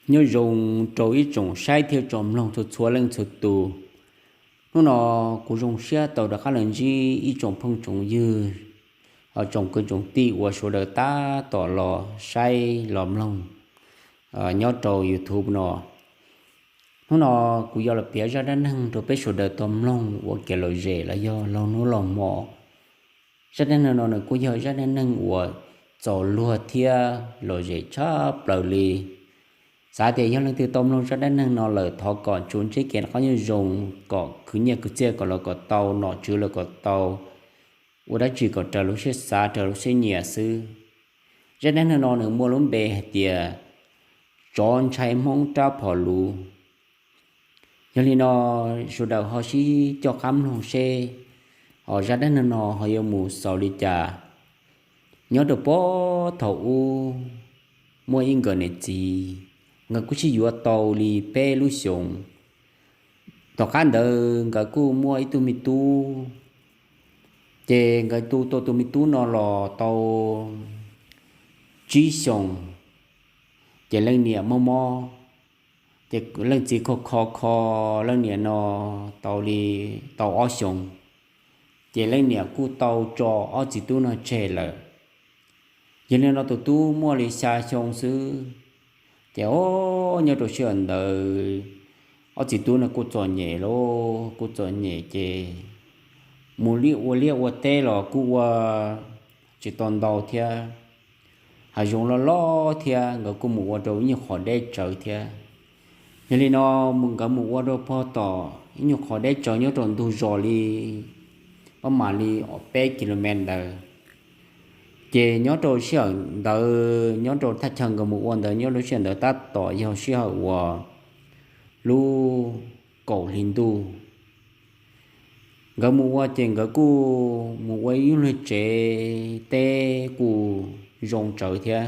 Nyob zoo rau ib tsoom saib thiab tsoom mloog txhua txhua leej txhua tus. Hnub no kuv zoo siab tau rov qab los ntsib ib tsoom phooj tsoom ywg, tsoom kwv tsoom tij uas sawv daws tab tom los saib los mloog nyob rau YouTube no. Hnub no kuv yuav los piav zaj dab neeg rau peb sawv daws tau mloog ua kev lom zem los yog laug hnub laug hmo. Zaj dab neeg no nws kuj yog zaj dab neeg uas txaus luag thiab lom zem tshaj plaws li. Xav tias yog leej twg tau mloog zaj dab neeg no lawm thov kom tsuas ntsib kev noj qab nyob zoo, kom khwv nyiaj khwv txiaj kom los kom tau, nom tswv los kom tau, ua dab tsi kom raws lub siab xav raws lub siab nyiam xwb. Zaj dab neeg no nws muaj lub npe hais tias tsov ntshai hmoob rab phom luv. Yog li no, sawv daws ho sib coj qab mloog seb hos zaj dab neeg no ho yuav mus xaus li cas. Nyob rau puag thaum ub, muaj ib nkawm niam txiv, nkawd kuj sib yuav tau li peb lub xyoos. Tom qab ntawd nkawd kuj muaj ib tug me tub, ces nkawd tu tau tus me tub no los tau tsib xyoos, ces leej niam mob mob, ces leej txiv kho kho kho leej niam no tau li tau ob xyoos, ces leej niam kuj tau tso ob txiv tub no tseg lawm. Yog li no tus tub muaj li xya xyoo xwb, ces o, nyob rau sij hawm ntawd ob txiv tub no kuj txom nyem lauj, kuj txom nyem ces mus liaj ua liaj ua teb los kuj ua tsis tau ntau thiab. Hav zoov loj loj thiab nkawd kuj mus ua rau ib nyuag qhov deb tsawv thiab. Yog li no nkawd mus ua rau puag tom ib nyuag qhov deb tsawv nyob rau ntug zos li pab mam li peb kilomev ntawd. Ces nyob rau sij hawm ntawd, nyob rau thaj chaw nkawd mus ua ntawd, nyob rau sij hawm ntawd tab tom yog sij hawm uas lub kaum hli ntuj. Nkawd mus ua ces nkawd kuj mus ua ib lub tsev teb kuj zoo tsawv thiab.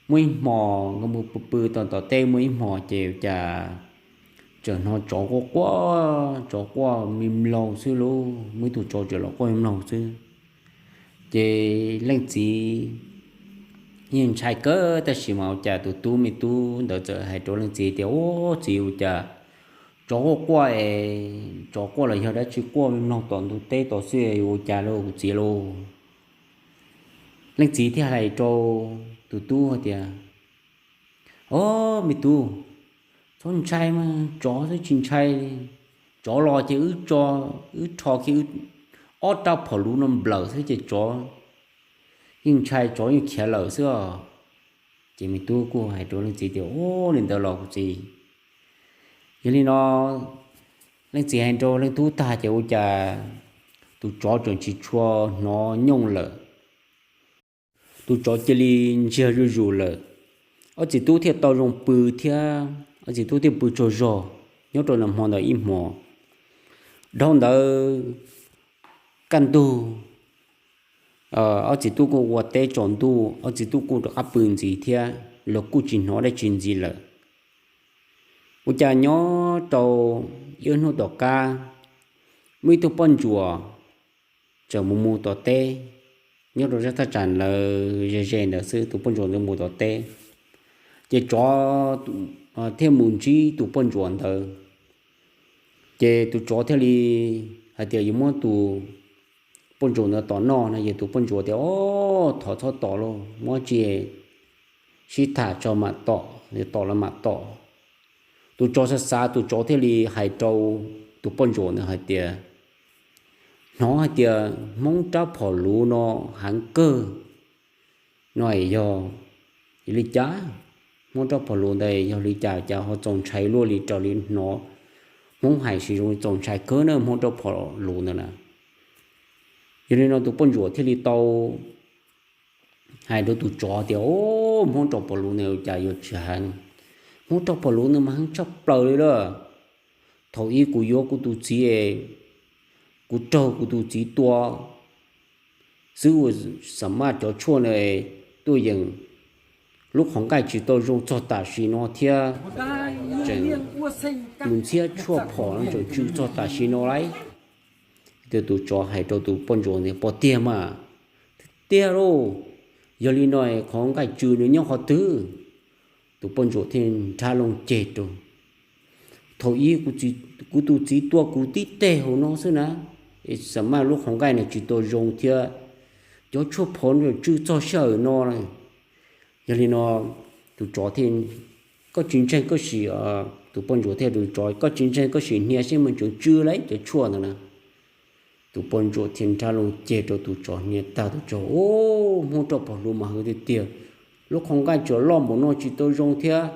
Muaj ib hmos nkawd mus pw pw tom tom teb, muaj ib hmos ces cas tseem hnov tsov quaj quaj, tsov quaj me mlaus xwb lauj, muaj ib tug tsov tseem los quaj me mlaus xwb. Ces leej txiv yeej ntshai kawg tab sis mas ua cas tus tub me tub ntawd txawm hais rau leej txiv tias, Ub, txiv, ua cas tsov quaj quaj es tsov quaj los yog dab tsi quaj me mloog tom ntug teb tod xwb, ua cas lauj kuv txiv lauj? Leej txiv thiaj hais rau tus tub hais tias, Ob, me tub, txhob ntshai mas, tsov xwb tsis ntshai. Tsov los ces wb tso, wb rho kiag ob rab phom luv no nplawm xwb ces tsov yeej ntshai, tsov yeej khiav lawm xwb os. Ces me tub kuj hais rau leej txiv tias, Ub, li ntawd los kuv txiv. Yog li no leej txiv hais rau leej tub tag ces ua cas tus tsov tseem tsis tshua hnov nyooj lawm. Tus tsov cia li ntsiag zuj zus lawm. Ob txiv tub thiaj tau zoo pw thiab ob txiv tub thiaj pw tsaug zog nyob rau nag hmo ntawd ib hmos. Dhau ntawd kaj ntug, ob txiv tub kuj ua teb tsaus ntuj, ob txiv tub kuj rov qab pw ntxiv thiab los kuj tsis hnov dab tsi ntxiv lawm. Ua cas nyob rau ib hnub tom qab, muaj ib tug poj ntsuam txawm mus mus tom teb, nyob rau zaj thaj tsam ntawd ze ze ntawd xwb, tus poj ntsuam ntawd mus tom teb, ces tsov thiaj mus ntsib tus poj ntsuam ntawd. Ces tus tsov thiaj li hais tias yuav muab tus poj ntsuam ntawd tom noj no, ces tus poj ntsuam tias, Ob, thov txhob tom lauj, muab tsis sib tham tso mam tom, tom los mam tom. Tus tsov xav xav, tus tsov thiaj li hais rau tus poj ntsuam ntawd hais tias, Hnov hais tias hmoob rab phom luv no heev kawg no, yog li cas? Hmoob rab phom luv ntawd yog li cas cas ho txaus ntshai luaj li, raws li hnov hmoob hais sis zoo li txaus ntshai kawg na hmoob rab phom luv ntawd na. Yog li no tus poj ntsuam thiaj li tau hais rau tus tsov tias, Ob, hmoob rab phom luv ntawd cas yuav tsis heev, hmoob rab phom luv ntawd mas heev tshaj plaws li lawm. Thaum ub kuv yuav kuv tus txiv, kuv raug kuv tus txiv tua xwb ua xa maj cov tshuaj na tuaj yeem lub qhov nqaij tsw tau zoo txog tam sim no thiab, tseem tus ntxhiab tshuaj phom no tseem tsw txog tam sim no lauj. Tus tsov hais rau tus poj ntsuam tias, Puas tiag mas? Tiag lauj. Yog li no qhov nqaij tsw nws nyob qhov twg? Tus poj ntsuam thiaj nrhab loo ceg rau. Thaum ub kuv tus txiv tua kuv tib teg hauv no xwb na, es xam maj lub qhov nqaij no tsis tau zoo thiab, cov tshuaj phov no tsw txog sij hawm no. Yog li no tus tsov thiaj, koj tsis ntseeg koj sim, tus poj ntsuam thiaj tus tsov, koj tsis ntseeg koj sim hnia seb mas tseem tsw lawm cov tshuaj ntawd na. Tus poj ntsuam thiaj nrhab loo ceg rau, tus tsov hnia tag tus tsov, o, Hmoob roj pom hluas mas hwv tiag tiag, lub qhov nqaij tseem loj npaum no tsis tau zoo thiab,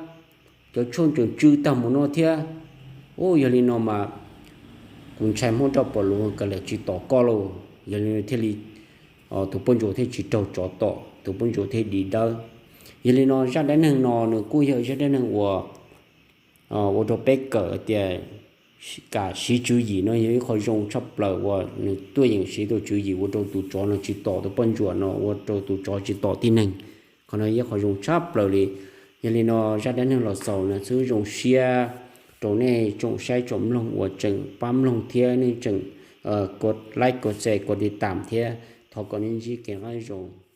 cov tshuaj tseem tsw tag npaum no thiab. O, yog li no mas kuv ntshai Hmoob roj pom hluas kav liam tsis tom koj lauj. Yog li thiaj li tus poj ntsuam thiaj tsis raug tsov tom, tus poj ntsuam thiaj dim dawb. Yog li no zaj dab neeg no nws kuj yog zaj dab neeg uas ua rau peb kawm tias kam siv tswv yim no yog ib qho zoo tshaj plaws uas nws tuaj yeem siv tus tswv yim ua rau tus tsov no tsis tom tus poj ntsuam no, ua rau tus tsov tsis tom tib neeg. Qhov no yog qhov zoo tshaj plaws li. Yog li no zaj dab neeg los xaus no xwb, zoo siab rau nej tsoom saib tsoom mloog uas tseem pab mloog thiab nej tseem like, share, tiv tam thiab. Thov kom nej ntsib kev noj qab zoo.